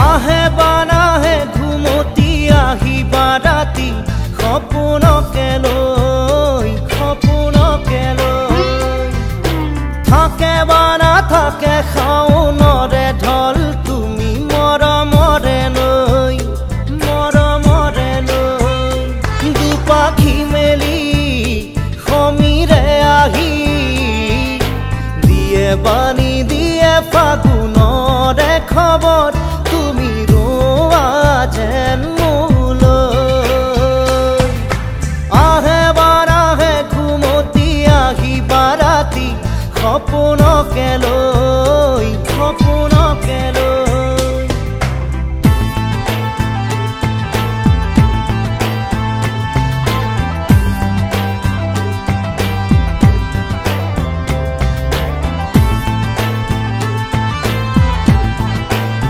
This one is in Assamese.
আহে বা নাহে ঘুমতি আহিবা ৰাতি সপোনকে লৈ, সপোনকে লৈ। থাকে বা নাথাকে শাওনৰে ঢল তুমি মৰমৰে নৈ, মৰমৰে নৈ। দুপাখি মেলি সমীৰে আহি দিয়ে বাণী, দিয়ে ফাগুনৰে খবৰ।